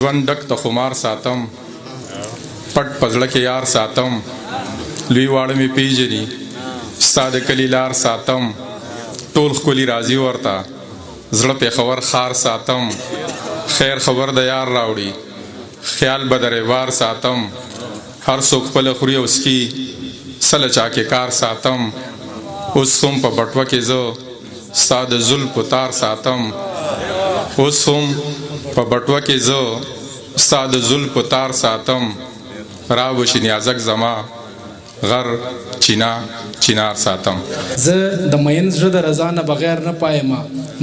ژوند ډک د خمار ساتم، پټ په زړه کې یار ساتم، لوی واړه مې پیژني، ستا د کلي لار ساتم، ټول ښکلي راځي ورته، زړه پېښور ښار ساتم، خیر خبر د یار راوړي، خیال به د ریبار ساتم، هر څوک خپله خوري او څکي، څه له چا کې کار ساتم، اوس هم په بټوه کې زه ستا د زلفو تار ساتم، اوس هم په بټوه کې زه ستا د زلفو تار ساتم، را به شي نیازک زما غر چینا چینار ساتم. زه د مین زړه د رضا نه بغیر نه پایم،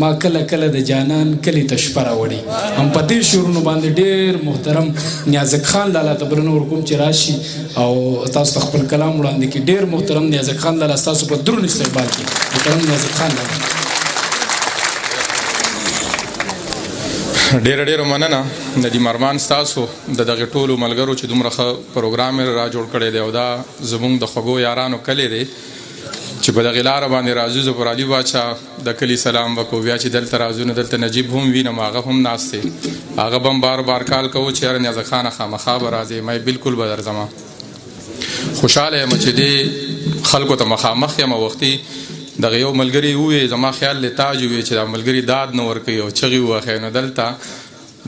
ما کله کله د جانان کلی ته شپه راوړي. هم په دې شعرونو باندې ډېر محترم نیازک خان لالا ته بلنه ورکوم چې راشي او تاسو ته خپل کلام وړاندې کړي. ډېر محترم نیازک خان لالا ستاسو په درون استقبال کې. محترم نیازک خان لالا. ډېره ډېره مننه ندیم ارمان ستاسو د دغه ټولو ملګرو چې دومره ښه پروګرام یې را جوړ کړی دی، او دا زمونږ د خوږو یارانو کلی دی چې په دغې لاره باندې راځو. زه پر علي باچا د کلي سلام وکړو، بیا چې دلته راځو نو دلته نجیب هم وینم، هغه هم ناست دی، هغه به هم بار بار کال کوو چې یاره نیازک خانه خامخا به راځې، ما یې بالکل به درځم. خوشحاله یم چې دې خلکو ته مخامخ یم. وختي دغه یو ملګري ووی، زما خیال دی تاج ووی چې دا ملګري داد نه ورکوي او چغې ووهي، نو دلته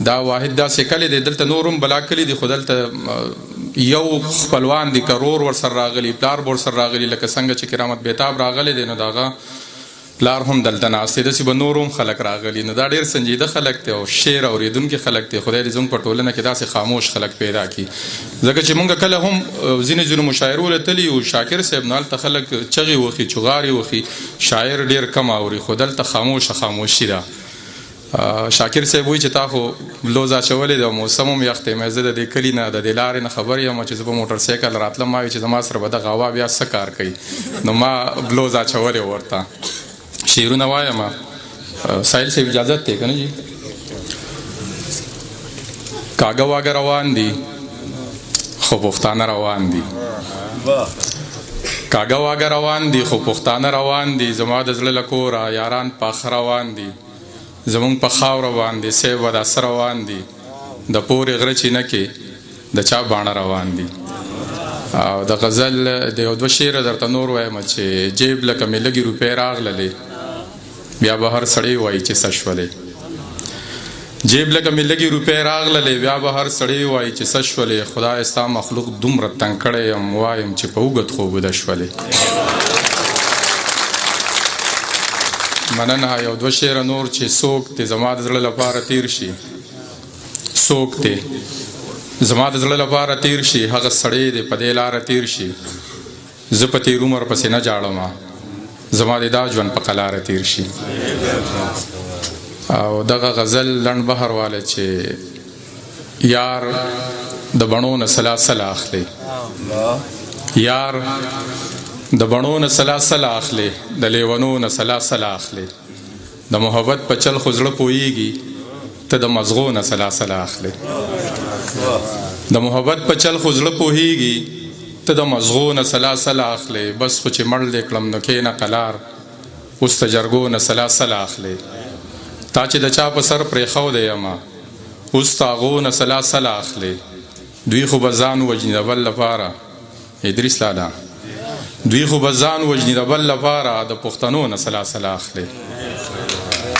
دا واحد داسې کلی دی، دلته نور هم بلا کلي دي، خو دلته یو خپلوان دي، کرور ورسره راغلي، پلار به ورسره راغلي، لکه څنګه چې کرامت بیتاب راغلی دی نو د هغه پلار هم دلته ناست دی، داسې به نور هم خلک راغلي. نو دا ډېر سنجیده خلک دی او شعر اورېدونکي خلک دی. خدای دې زموږ په ټولنه کې داسې خاموش خلک پیدا کړي، ځکه چې موږ کله هم ځینې ځینو مشاعرو له تللي یو شاکر صاحب، نو هلته خلک چغې وخي، چغارې وخي، شاعر ډېر کم اوري، خو دلته خاموشه خاموشي ده. شاکر صاحب وایي چې تا خو لوز اچولی دی او موسم هم یخ دی، مې زه د دې کلي نه د دې لارې نه خبر یم چې زه په موټر سایکل راتلم، ما وایي چې زما سره به دغه هوا بیا څه کار کوي، نو ما بلوز اچولی ورته. شعرونه وایم. ساحل صاحب اجازت دی که نه جي؟ کاږه واږه روان دي خو پښتانه روان دي، کاږه واږه روان دي خو پښتانه روان دي، زما د زړه له کوره یاران پاخه روان دي، زمونږ په خاوره باندې صیب دا څه روان دي، د پورې غره چینه کې د چا باڼه روان دي. او د غزل د یو دوه شعره درته نور وایم چې جیب لکه مې لږې روپۍ راغللې، بیا به هر سړی وایي چې څه شولې. جیب لکه مې لږې روپۍ راغللې، بیا به هر سړی وایي چې څه شولې، خدای ستا مخلوق دومره تنګ کړی یم، وایم چې په اوږد خوب وده شولې. مننه. یو دوه شعره نور چې څوک دې زما د زړه لپاره تیر شي، څوک دې زما د زړه لپاره تیر شي، هغه سړی دې په دې لاره تیر شي، زه په تیر عمر پسې نه جاړم، زما دې دا ژوند په قلاره تیر شي. او دغه غزل لنډ بهر والی چې یار د بڼو نه سلا سلا اخلي، یار د بڼو نه سلا سلا اخلي، د لیونو نه سلا سلا اخلي، د محبت په چل خو زړه پوهیږي، ته د مزغو نه سلا سلا اخلي، د محبت په چل خو زړه پوهیږي، ته د مزغو نه سلا سلا اخلي، بس خو چې مړ دې کړم نو کښېنه قلار، اوس د جرګو نه سلا سلا اخلي، تا چې د چا په سر پرېښودی یم، اوس د هغو نه سلا سلا اخلي، دوی خو به ځان وژني د بل لپاره، ادریس لالا دوی خو به ځان وژني د بل لپاره، د پښتنو نه سلا سلا اخلي،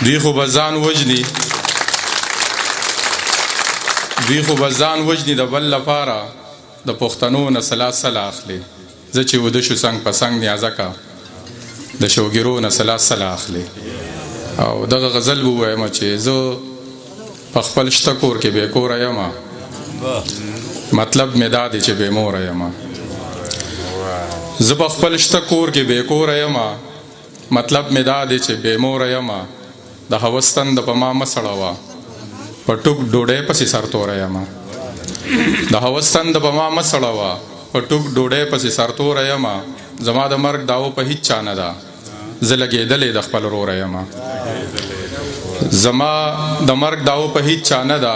دوی خو به ځان وژني، دوی خو به ځان وژني د بل لپاره، د پښتنو نه سلا سلا اخلي، زه چې وده شو څنګ په څنګ نیازکه د شوګیرو نه سلا سلا اخلي. او دغه غزل به ووایم چې زه په خپل شته کور کې بې کوره یم، مطلب مې دا دی چې بې موره یم، زه په خپل شته کور کې بې کوره یم، مطلب مې دا دی چې بې موره یم، د هوس تنده په ما مه سړوه، په ټوک ډوډۍ پسې سرتوره یم، د هوس تنده په ما مه سړوه، په ټوک ډوډۍ پسې سرتوره یم، زما د مرګ دعوه په هیڅ چا نه ده، زه لګېدلې د خپل وروره یم، زما د مرګ دعوه په هیڅ چا نه ده،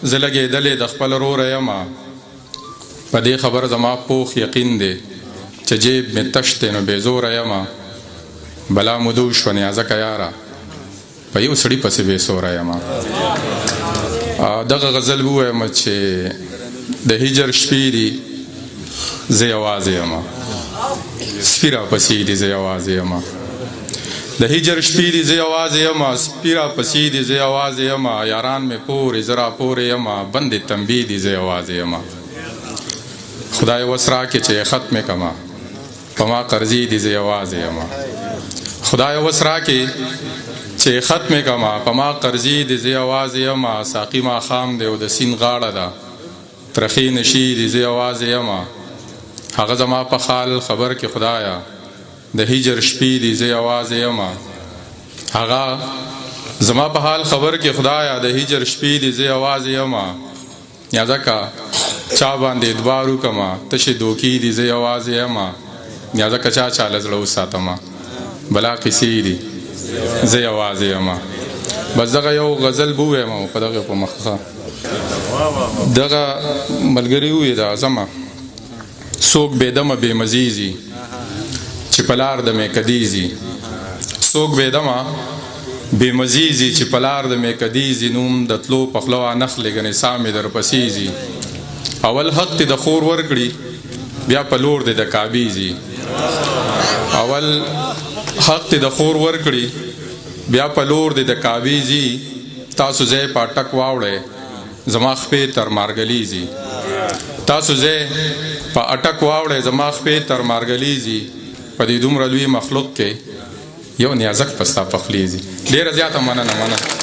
زه لګېدلې د خپل وروره یم، په دې خبره زما پوخ یقین دی چې جیب مې تش دی نو بې زوره یم، بلا موده وشوه نیازکه یاره، په یو سړي پسې بې سوره یم. دغه غزل ووایم چې د هجر شپې دي، زه یوازې یم، سپي راپسې دي، زه یوازې یم. د هجر شپې دي، زه یوازې یم، سپي راپسې دي، زه یوازې یم. یاران مې پورې، زه راپورې یم، بندې تنبې دي، زه یوازې یم. خدای وس راکړي چې ختمې کما، په ما قرضې دي، زه یوازې یم. خدای وس راکړي چې ختمې کما، په ما قرضې دي، زه یوازې یم. ساقي ماښام دی او د سیند غاړه ده، ترخې نشې دي، زه یوازې یم. هغه زما په حال خبر کې خدایا، د هجر شپې دي، زه یوازې یم. هغه زما په حال خبر کې خدایا، د هجر شپې دي، زه یوازې یم. یا ځکه چا باندې اعتبار وکم، تشې دوکې دي، زه یوازې یم. یا ځکه چا چا له زړه وساتم، بلا قصې دي، زه یوازې یم. بس دغه یو غزل به ووایم او په دغه په مخه دغه ملګري وویل دا زما څوک بې دمه بې مزې ځي چې په لار د میکدې ځي، څوک بې دمه بې مزې ځي چې په لار د میکدې ځي، نوم د تلو په خوله وانخلې ګنې ساه مې درپسې ځي. اول حق دې د خور ورکړي، بیا په لور دې د کعبې ځي. اول حق دې د خور ورکړي، بیا په لور دې د کعبې ځي. تاسو ځای په اټک واوړی، زما خپې تر مارګلې ځي. تاسو ځای په اټک واوړی، زما خپې تر مارګلې ځي. په دې دومره لوی مخلوق کې یو نیازک پستا پخلې ځي. ډېره زیاته مننه. مننه.